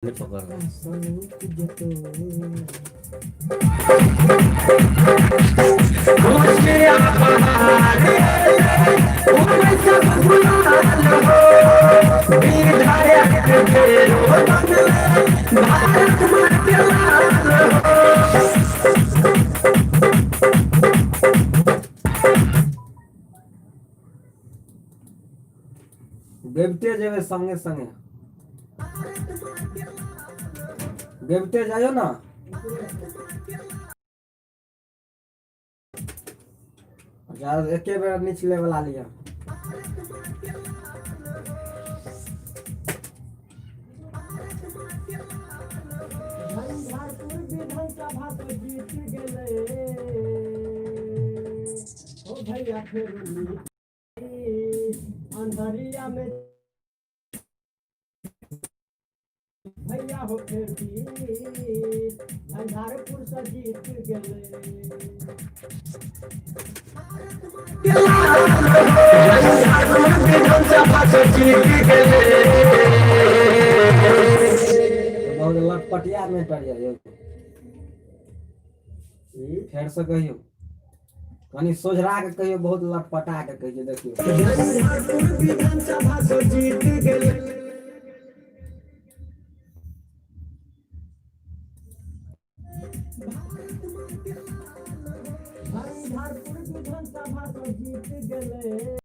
नहि पकड़बै। गबिते जेबै संगे संगे, गबिते जाइयो ने। एके बेर निचले वाला लिअ। झंझारपुर विधानसभा तो जीत गेलै ओ भैया, फेर अंधरिया में भैया हो, फेर झंझारपुर से जीत गेलै। विधानसभा से जीत गेलै। बहुत लटपटिया मैटर यऽ यौ। फेर से कहियौ, कनि सोझरा के कहियौ, बहुत लटपटा के कहियौ, देखियौ। झंझारपुर विधानसभा से जीत गेलै। झंझारपुर विधानसभा से जीत गेलै।